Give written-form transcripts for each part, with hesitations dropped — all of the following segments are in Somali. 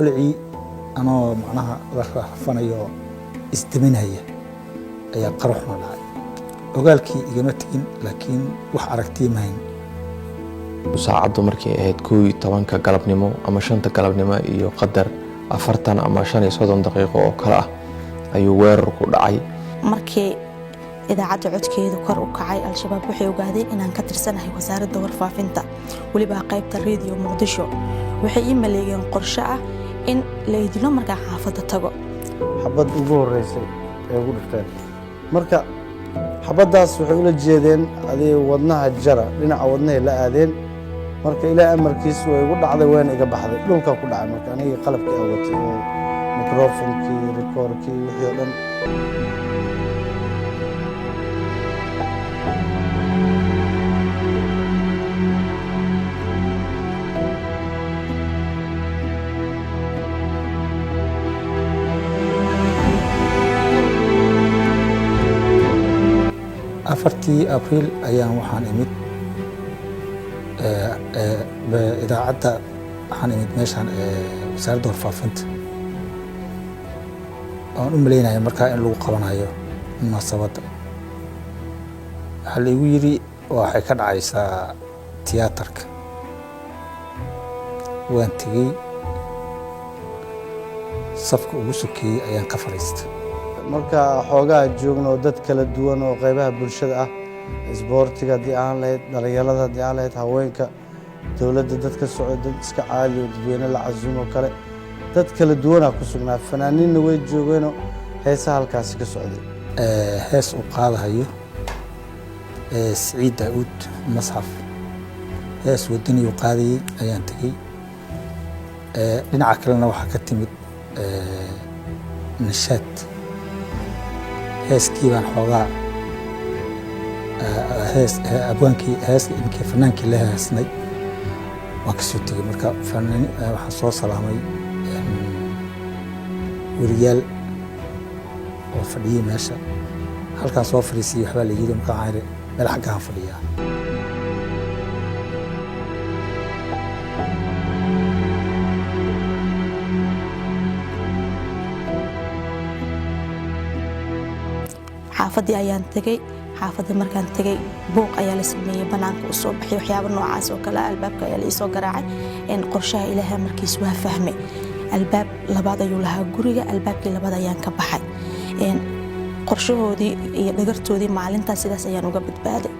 Holcii anoo macnaha la rafanayo, isdaminaya, ayaa qaraxuna dhacay. Ogaalkii igama tegin, laakiin wax aragtiya mahayn. Saacaddu markay ahayd 11-ka galabnimo ama 5-ta galabnimo iyo qadar 40 ama 35 daqiiqo oo kale ah ayuu weerarku dhacay. Markii idaacadda codkeedu kor u kacay, Al-Shabaab waxay ogaadeen inaan ka tirsanahay Wasaaradda Warfaafinta, weliba qaybta Rediyo Muqdisho. Waxay ii maleegeen qorshe ah in la idilo markaan xaafadda tago. Xabad ugu horreysay ee ugu dhufteen, marka xabaddaas waxay ula jeedeen adig wadnaha jara, dhinaca wadnahay la aadeen. Marka Ilaah amarkiis way igu dhacday, wayna iga baxday, dhulkaa ku dhacay. Marka anigii qalabkii aan watay oo mikrofonkii, rikoorkii, wixii oo dhan. 4-tii Abriil ayaan waxaan imid idaacadda. Waxaan imid meeshaan Wasaaradda Warfaafinta. Waan u malaynaya markaa in lagu qabanayo munaasabadda. Waxaa la igu yidhi waxay ka dhacaysaa tiyaatarka. Waan tegey, safka ugu sokeeyey ayaan ka fadhiistay. Marka xoogaa joogno, dad kala duwan oo qaybaha bulshada ah, isboortiga haddii aan lahayd, dhalinyarada haddii aan lahayd, haweenka, dowladda dad ka socdo, dad iska caadi oo dadweyne la casuumo kale, dad kala duwanaa ku sugnaa. Fanaaniinna way joogeenoo heesaha halkaasi ka socday. Hees uu qaadahayo Siciid Daa'uud Masxaf, hees wadaniyuu qaadayey, ayaan tegey. Dhinaca kalena waxaa ka timid nashaad. Heeskii baan xoogaa hees abwaankii, hees ninkii fanaankii la heesnay, waan kasoo tegey. Marka waxaan soo salaamay weriyaal oo fadhiyey meesha. Halkaan soo fadhiisiyey, waxbaa la yidhi. Markaa waxaan idhi meel xaggaan fadhiyaa. Xaafaddii ayaan tegey. Xaafaddii markaan tegey, buuq ayaa la sameeyey, banaanka u soo baxay, waxyaabo noocaas oo kale. Albaabka ayaa la iisoo garaacay. Qorshaha Ilaahay markiis waa fahmay. Albaab labaad ayuu lahaa guriga, albaabkii labaad ayaan ka baxay. Qorshahoodii iyo dhagartoodii maalintaas sidaas ayaan uga badbaaday.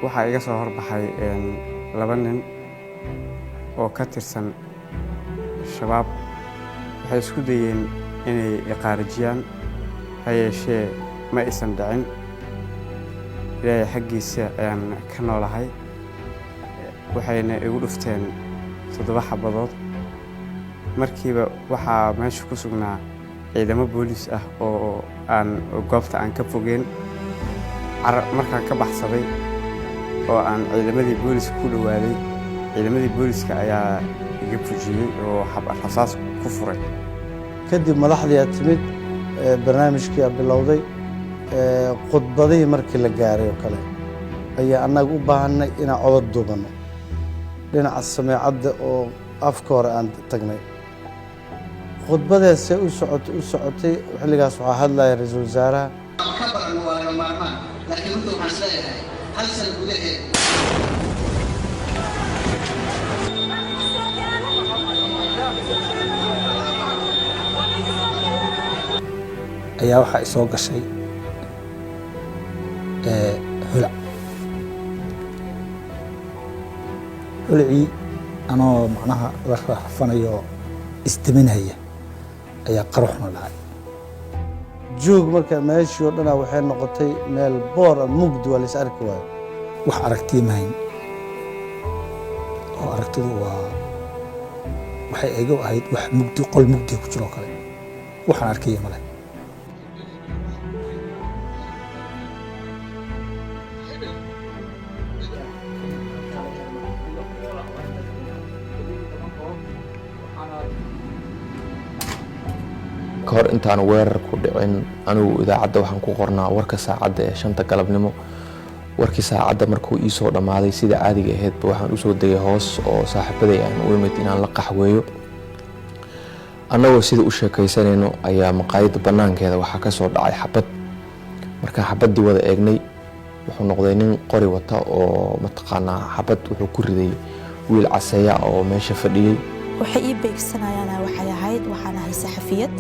Waxaa iga soo horbaxay laba nin oo ka tirsan Shabaab. Waxay isku dayeen inay iqaarijiyaan, ha yeeshee ma aysan dhicin. Ilaahay xaggiisa ayaan ka noolahay. Waxayna igu dhufteen 7 xabadood. Markiiba waxaa meesha ku sugnaa ciidamo booliis ah oo aan goobta aan ka fogeen. Markaan ka baxsaday oo aan ciidamadii booliiska ku dhowaaday, ciidamadii booliiska ayaa iga fujiyey oo rasaas ku furay. Kadib madaxdii aa timid, barnaamijkii aa bilowday. Khudbadihii markii la gaaray oo kale ayaa annaga u baahanay inaan codod duubanno. Dhinaca sameecadda oo afka hore aan tagnay, khudbadeesee u socotay, u socotay. Xilligaas waxaa hadlaya ra-iisul wasaaraha. Ka badan waa laga maarmaan, laakiin runta waxaan isleeyahay hal sano gudaheed. Ayaa waxaa isoo gashay holac. Holacii anoo macnaha la rafanayo, isdaminaya, ayaa qaraxuna dhacay. Joog marka meeshii oo dhanaa waxay noqotay meel boor ah, mugdi, waa la is arki waayo. Wax aragtiya mahayn oo aragtidu waa waxay igu ahayd wax mugdi, qol mugdi ku jiro oo kale. Waxaan arkaya male. Ka hor intaan weerarku dhicin, anigu idaacadda waxaan ku qornaa warka saacadda ee 5-ta galabnimo. Warkii saacadda markuu iisoo dhammaaday, sida caadiga ahaydba waxaan usoo degay hoos oo saaxiibaday aan u imid inaan la qaxweeyo. Annagoo sida u sheekaysanayno ayaa maqaayadda banaankeeda waxaa ka soo dhacay xabad. Markaan xabaddii wada eegnay, wuxuu noqday nin qori wata oo mataqaanaa xabad wuxuu ku riday wiil caseeya oo meesha fadhiyey. Waxay ii beegsanayaan waxay ahayd waxaan ahay saxafiyad.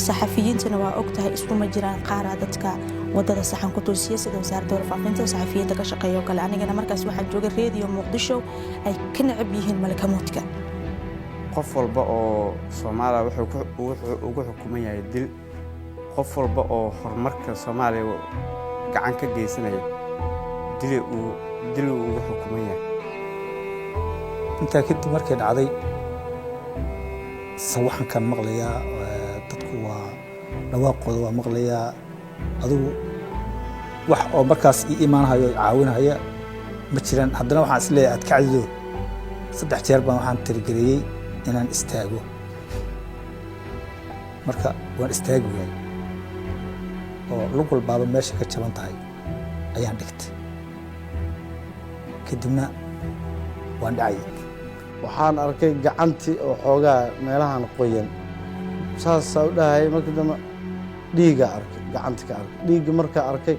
Saxafiyiintana waa ogtahay, iskuma jiraan. Qaaraa dadka wadada saxan ku toosiya, sida Wasaaradda Warfaafinta saxafiyiinta ka shaqeeya oo kale. Anigana markaas waxaan joogay Reediyo Muqdisho, ay ka necab yihiin malakamoodka. Qof walba oo Soomaaliya wuxuu ugu xukuman yahay dil. Qof walba oo horumarka Soomaaliya gacan ka geysanaya dil uu ugu xukuman yahay. Intaa kadib markay dhacday, sawaxankaan maqlayaa, dadku waa dhawaaqooda waa maqlayaa. Adigu wax oo markaas ii imaanhayo o caawinahaya ma jiraan. Haddana waxaan is leeyahay aad kacdido. Saddex jeer baan waxaan tirigeliyey inaan istaago. Marka waan istaagi waayey oo lug walbaaba meesha ka jaban tahay ayaan dhigtay. Kadibna waan dhacayay. Waxaan arkay gacantii oo xoogaa meelahan qoyan, saasaa u dhahayay. Markii dambe dhiigaa arkay, gacanta ka arkay dhiigga. Markaa arkay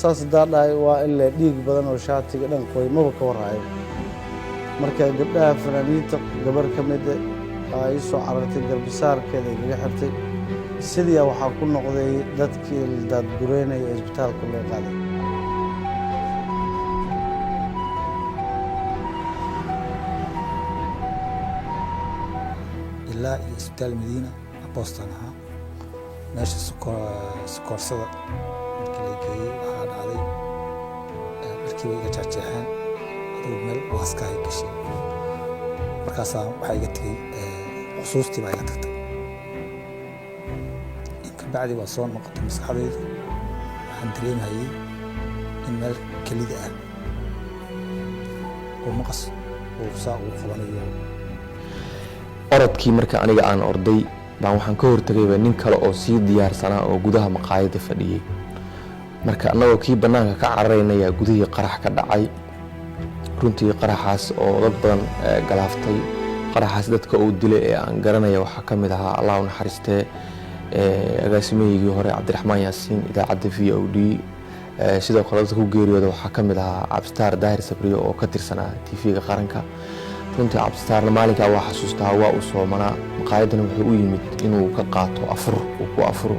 saas hadaa dhahay, waa ile dhiig badan oo shaatiga dhan qoy, maba ka warhayo. Marka gabdhaha fanaaniinta gabar ka mid aa ii soo carartay, garbisaarkeeda igaga xirtay. Sidii waxaa ku noqday dadkii la daadgureynaya ee isbitaalka loo qaaday. Ilaa iyo Isbitaal Madiina aboostan ahaa, meesha sokoorsada markii la geeyey, waxaa dhacday dharkii way iga jeexjeexeen. Adugu meel waaskahay gashay. Markaasaa waxaa iga tegey xusuustii baa iga tagtay. In ka bacdi waa soo noqotay maskaxdaydu. Waxaan dareemayey in meel kelida ah oo maqas uu saa ugu qabanayo. Orodkii marka aniga aan orday baan waxaan ka hortagayba nin kale oo sii diyaarsanaa oo gudaha maqaayadda fadhiyey. Marka annagoo kii bannaanka ka cararaynayaa gudihii qarax ka dhacay. Runtii qaraxaas oo dad badan galaaftay. Qaraxaas dadka uu dilay ee aan garanaya waxaa ka mid ahaa, Allah u naxariistee, agaasimahaygii hore Cabdiraxmaan Yaasiin, idaacadda VOD. Sidoo kale dadka ku geeriyooda waxaa ka mid ahaa Cabdisitaar Daahir Sabriyo oo ka tirsanaa TV-ga qaranka. Runtii Cabdisitaarna maalinkaa waa xasuustaa, waa uu soomanaa. Maqaayaddana wuxuu u yimid inuu ka qaato afur uu ku afuro.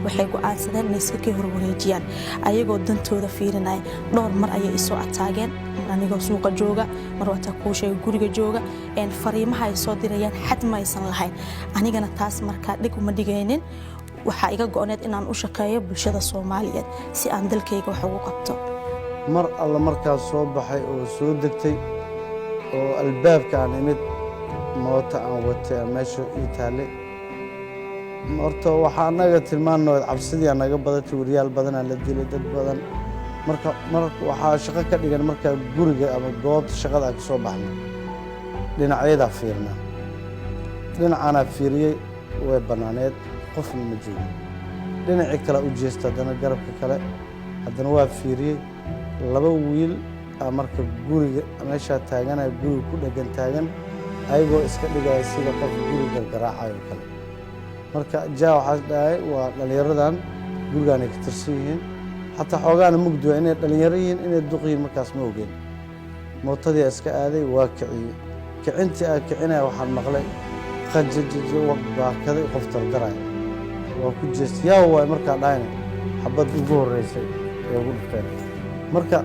Waxay go'aansadeen inay iska kii horwareejiyaan ayagoo dantooda fiirinaya. Dhowr mar ayay isoo ataageen, mar anigoo suuqa jooga, mar wataa kuu sheega guriga jooga. Fariimaha ay soo dirayaan xad ma aysan lahayn. Anigana taas markaa dhig uma dhigaynin. Waxaa iga go'oneed inaan u shaqeeyo bulshada Soomaaliyeed si aan dalkayga wax ugu qabto. Mar alla markaas soo baxay oo soo degtay oo albaabka aan imid, mooto aan watay aan meesha ii taallay. Horta waxaa annaga tilmaannood cabsidii aa naga badatay. Wariyaal badanaa la dilay, dad badan. Marka mar waxaa shaqo ka dhigan, markaa guriga ama goobta shaqada aan ka soo baxnay, dhinacyadaa fiirnaa. Dhinacaanaa fiiriyey, way bannaaneed, qofna ma joogin. Dhinacii kale u jeesta, haddana garabka kale, haddana waa fiiriyey. Laba wiil aa marka guriga meeshaa taaganaya, guriga ku dheggan taagan, ayagoo iska dhigaya sida qof guri gargaraacayo oo kale. Marka jaa waxaa dhahay, waa dhallinyaradan gurigaanay ka tirsan yihiin. Xataa xoogaana mugdi waa inay dhallinyaro yihiin, inay duq yihiin markaas ma ogeen. Mootadii iska aaday, waa kiciyey. Kicintii aa kicinaya waxaan maqlay qajajajo, baakaday, qof dardaraya. Waa ku jeestay, yaa waay? Markaa dhahayna xabad ugu horreysay ee ugu dhufteen. Marka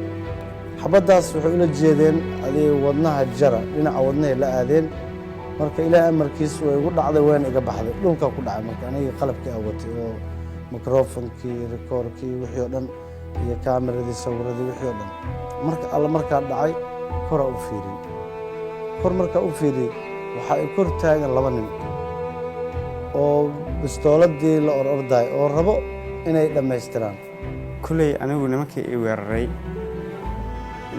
xabaddaas waxay ula jeedeen adig wadnaha jara, dhinaca wadnahay la aadeen. Marka Ilaah amarkiis way igu dhacday, wayna iga baxday, dhulkaa ku dhacay. Marka anigii qalabkii aa watay oo microfonkii, rikoorkii, wixii oo dhan iyo kaameradii, sawiradii, wixii oo dhan. Marka alla markaa dhacay, koraa u fiiriyey. Kor markaa u fiiriyey, waxaa i kor taagan laba nin oo bistooladii la or ordaay oo rabo inay dhammaystiraan. Kulley anigu nimankii i weeraray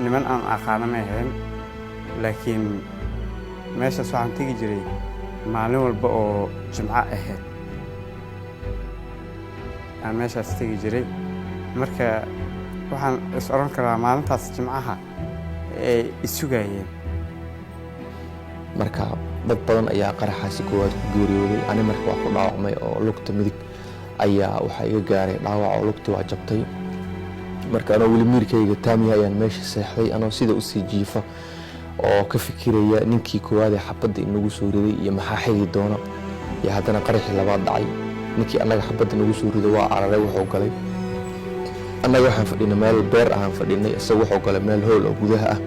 niman aan aqaano ma ahayn, laakiin meeshaas waxaan tegi jiray Maalin walba oo Jimco ahayd aan meeshaas tegi jiray. Marka waxaan is odhan karaa maalintaas Jimcaha ay isugayeen. Marka dad badan ayaa qaraxaasi koowaad ku geeriyooday. Ani marka waa ku dhaawacmay oo lugta midig ayaa waxaa iga gaaray dhaawac oo lugti waa jabtay. Marka anoo weli miirkayga taamyaha ayaan meesha seexday, anoo sida usii jiifa oo ka fikiraya ninkii koowaad ee xabadda inagu soo riday iyo maxaa xigi doona iyo haddana qaraxii labaad dhacay. Ninkii annaga xabadda nagu soo riday waa cararay, wuxuu galay, annaga waxaan fadhinay meel beer ahaan fadhinay, isaga wuxuu galay meel hool oo gudaha ah.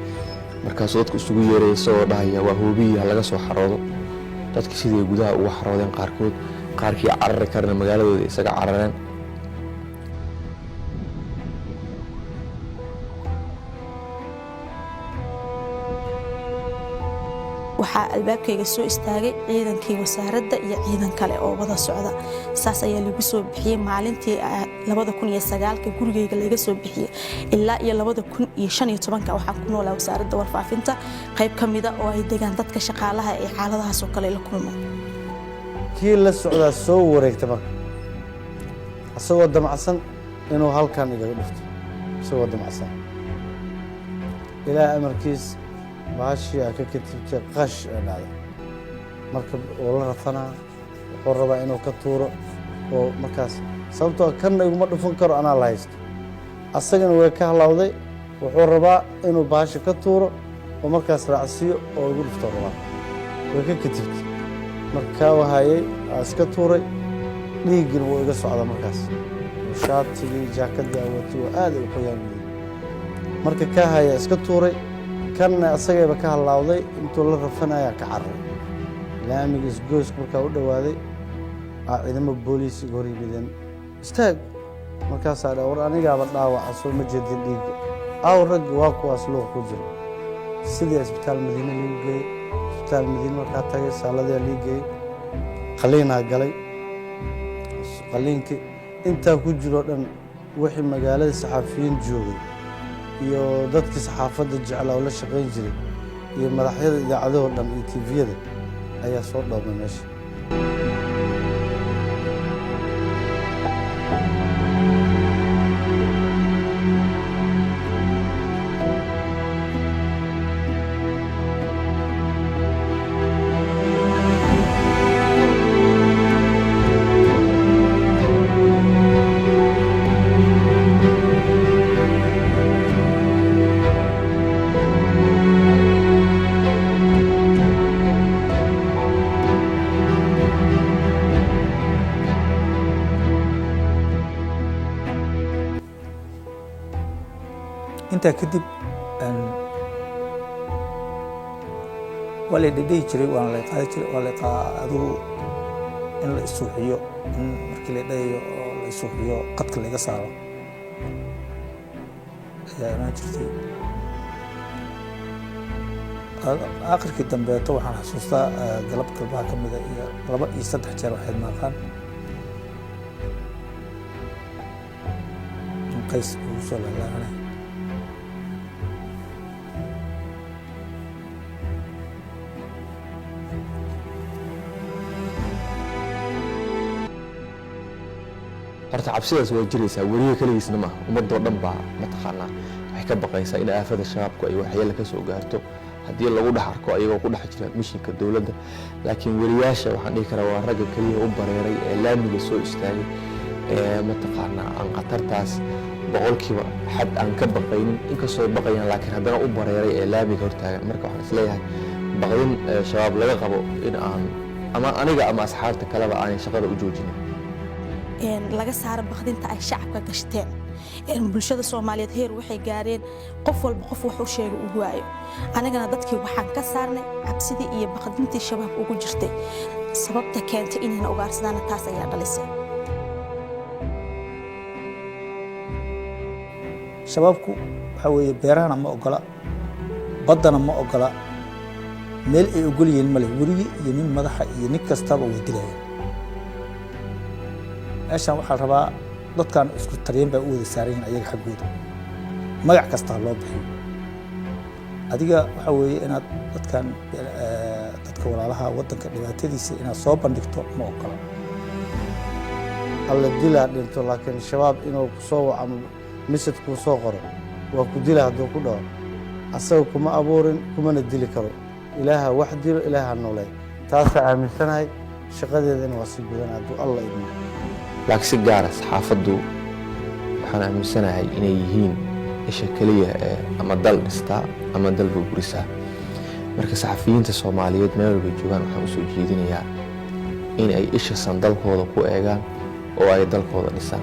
Markaasuu dadku isugu yeeray isagoo dhahaya waa hoobiyi, ha laga soo xaroodo. Dadki siday gudaha uga xaroodeen qaarkood, qaarkii carari karana magaaladooda isaga carareen. Waxaa albaabkayga soo istaagay ciidankii wasaaradda iyo ciidan kale oo wada socda. Saas ayaa lagu soo bixiyey maalintii 2009-ka gurigayga laga soo bixiyey. Ilaa iyo 2015-ka waxaan ku noolaa wasaaradda warfaafinta qayb ka mida oo ay degaan dadka shaqaalaha ee xaaladahaas oo kale la kulmo. Kii la socdaa soo wareegta marka, isagoo damacsan inuu halkan igaga dhufto, isagoo damacsan. Ilaah amarkiis bahashii aa ka katibtay, qash ee dhacday. Marka wuu la rafanaa, wuxuu rabaa inuu ka tuuro oo markaas, sababtoo kanna iguma dhufan karo, anaa la haysto, asagana way ka halawday. Wuxuu rabaa inuu bahasha ka tuuro oo markaas raacsiiyo oo igu dhufto rabaa. Way ka katibtay. Markaa wahayay aa iska tuuray, dhiiggina wuu iga socdaa markaas, shaatigii jaakadii awatay waa aad ay u qoyaan yihiin. Marka kaa haya iska tuuray, kanna asagayba ka halaawday, intuu la rafanayaa ka cararay laamiga isgoyska. Markaa u dhowaaday aa ciidamo booliis iga hor yimideen, "Istaag." Markaasaa dha, "War anigaaba dhaawaca, soo ma jeedin dhiigga? Aaw raggi?" Waa kuwaas luuq ku jiro. Sidii Isbitaal Madiine liigu geeyey. Isbitaal Madiine markaa tagay, saaladiyaa lii geeyey, qaliinaa galay. Qaliinkii intaa ku jiroo dhan, wixii magaalada saxaafiyiin joogay iyo dadkii saxaafadda jeclaa oo la shaqayn jiray iyo madaxyada idaacadahoo dhan iyo TV-yada ayaa soo dhoobmay meesha. Intaa kadib waa la dhedhehi jiray, waana la qaadi jiray, waa la adigu in la isuuxiyo, in markii la dhahayo oo la isuuxiyo qadka laga saaro ayaa imaan jirtay. Aakhirkii dambeeto waxaan xasuustaa galab galbaha ka mida iyo laba iyo saddex jeer waxayd maaqaan in Qays ugu soo laalaabanay. Horta cabsidaas waa jiraysaa, weriga keligiisna maaha, ummadoo dhan baa mataqaanaa waxay ka baqaysaa in aafada Shabaabku ay waxyeelo ka soo gaarto haddii lagu dhex arko ayagoo ku dhex jira mishinka dowladda. Laakiin weriyaasha waxaan dhihi karaa waa ragga keliya u bareeray ee laamiga soo istaagay ee mataqaanaa aan khatartaas boqolkiiba xad aan ka baqaynin, inkastoo baqayaan laakiin haddana u bareeray ee laamiga hortaagan. Marka waxaan isleeyahay baqdin Shabaab laga qabo in aan ama aniga ama asxaabta kaleba aanay shaqada u joojinin. Laga saaro baqdinta ay shacabka gashteen. Bulshada Soomaaliyeed heer waxay gaareen qof walba qof wax u sheega uu waayo. Anagana dadkii waxaan ka saarnay cabsidii iyo baqdintii Shabaab ugu jirtay. Sababta keentay inayna ugaarsadaan taas ayaa dhalisay. Shabaabku waxaa weeye beerahana ma ogola, baddana ma ogola, meel ay ogol yihiin ma leh. Weriye iyo nin madaxa iyo nin kastaba way dilayaan. Meeshan waxaa la rabaa dadkan isku taryan baa u wada saaran yihiin ayaga xaggooda, magac kasta ha loo bixiyo. Adiga waxaa weeye inaad dadkan Dadka walaalaha waddanka dhibaatadiisa inaad soo bandhigto ma ogola. Alla dilaa dhinto, laakiin Shabaab inuu ku soo waco ama message kuu soo qoro, "Waa ku dila," hadduu ku dhaho, asaga kuma abuurin, kumana dili karo. Ilaaha wax dilo, Ilaaha noolay. Taasaa aaminsanahay, shaqadeedana waa sii gudan hadduu Alla idmo. Laakiin si gaara saxaafaddu waxaan aaminsanahay inay yihiin isha keliya ee ama dal dhistaa ama dal burburisaa. Marka saxafiyiinta Soomaaliyeed meel walbay joogaan, waxaan usoo jeedinayaa in ay ishasan dalkooda ku eegaan oo ay dalkooda dhisaan.